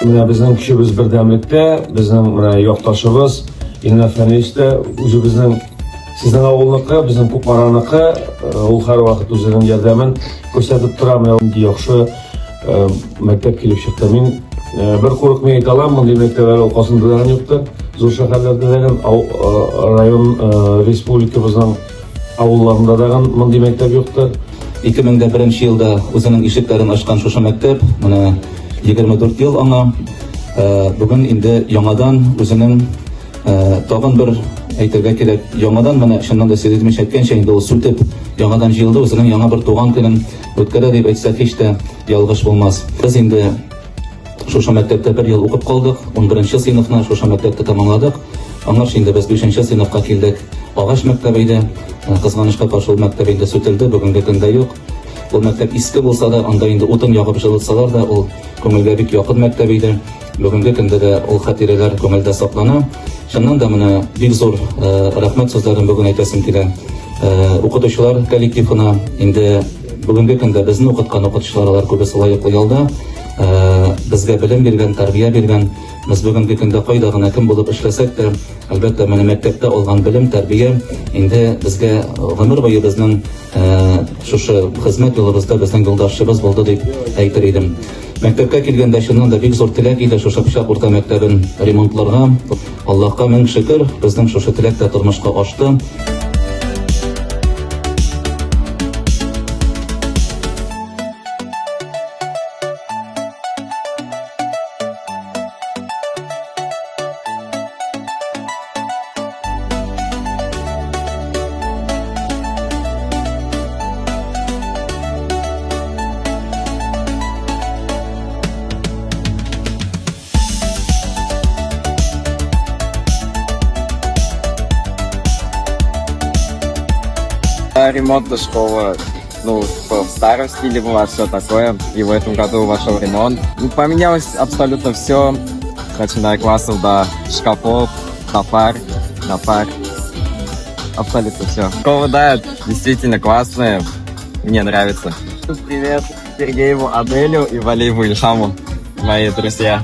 Менә безнең көчебез бердәмлектә, безнең менә якташыбыз Илнар Фәнилович та үзебезнең сезнең авылныкы, безнең Кукмараныкы, ул һәрвакыт үзенең ярдәмен күрсәтеп тора. Менә нинди яхшы мәктәп килеп чыкты. Мин бер курыкмый әйтә алам, мондый мәктәпләр ул Казанда да юктыр, зур шәһәрләрдә дә, район, республикабызның авылларында да мондый мәктәп юктыр. 2001 елда үзенең ишекләрен ачкан шушы мәктәп, менә 24 ел аңа. Бүген инде яңадан үзенең тагын бер әйтергә кирәк, яңадан менә чыннан да Сергей Дмитриевич әйткәнчә, инде ул сүтеп яңадан җыелды, үзенең яңа бер туган көнен үткәрә дип әйтсәк һич тә ялгыш булмас. Без инде шушы мәктәптә бер ел укып калдык, 11 сыйныфны шушы мәктәптә тәмамладык. Аңарчы инде без 5 сыйныфка килдек. Агач мәктәбе иде. Кызганычка каршы ул мәктәп инде сүтелде, бүгенге көндә юк. Ул мәктәп иске булса да, анда инде утын ягып җылытсалар да, ул күңелгә бик якын мәктәп иде. Бүгенге көндә дә ул хатирәләр күңелдә саклана. Чыннан да менә бик зур рәхмәт сүзләрен бүген әйтәсем килә. Укытучылар коллективына инде бүгенге көндә безне укыткан укытучылар алар күбесе лаеклы ялда. Безгә белем биргән, тәрбия биргән. Без бүгенге көндә кайда гына кем булып эшләсәк тә, әлбәттә, менә мәктәптә алган белем, тәрбия инде безгә гомер буе безнең шушы хезмәт юлыбызда безнең юлдашчыбыз булды дип әйтер идем. Мәктәпкә килгәндә чыннан да бик зур теләк иде шушы Пычак урта мәктәбен ремонтларга. Аллаһка мең шөкер, безнең шушы теләк тә тормышка ашты. Ремонт школы, ну, в старом стиле было все такое, и в этом году вошел ремонт. Ну, поменялось абсолютно все, начиная классов до шкафов, до пар, на пар. Абсолютно все. Школа, да, действительно классная, мне нравится. Привет Сергееву Аделю и Валиеву Ильхаму, мои друзья.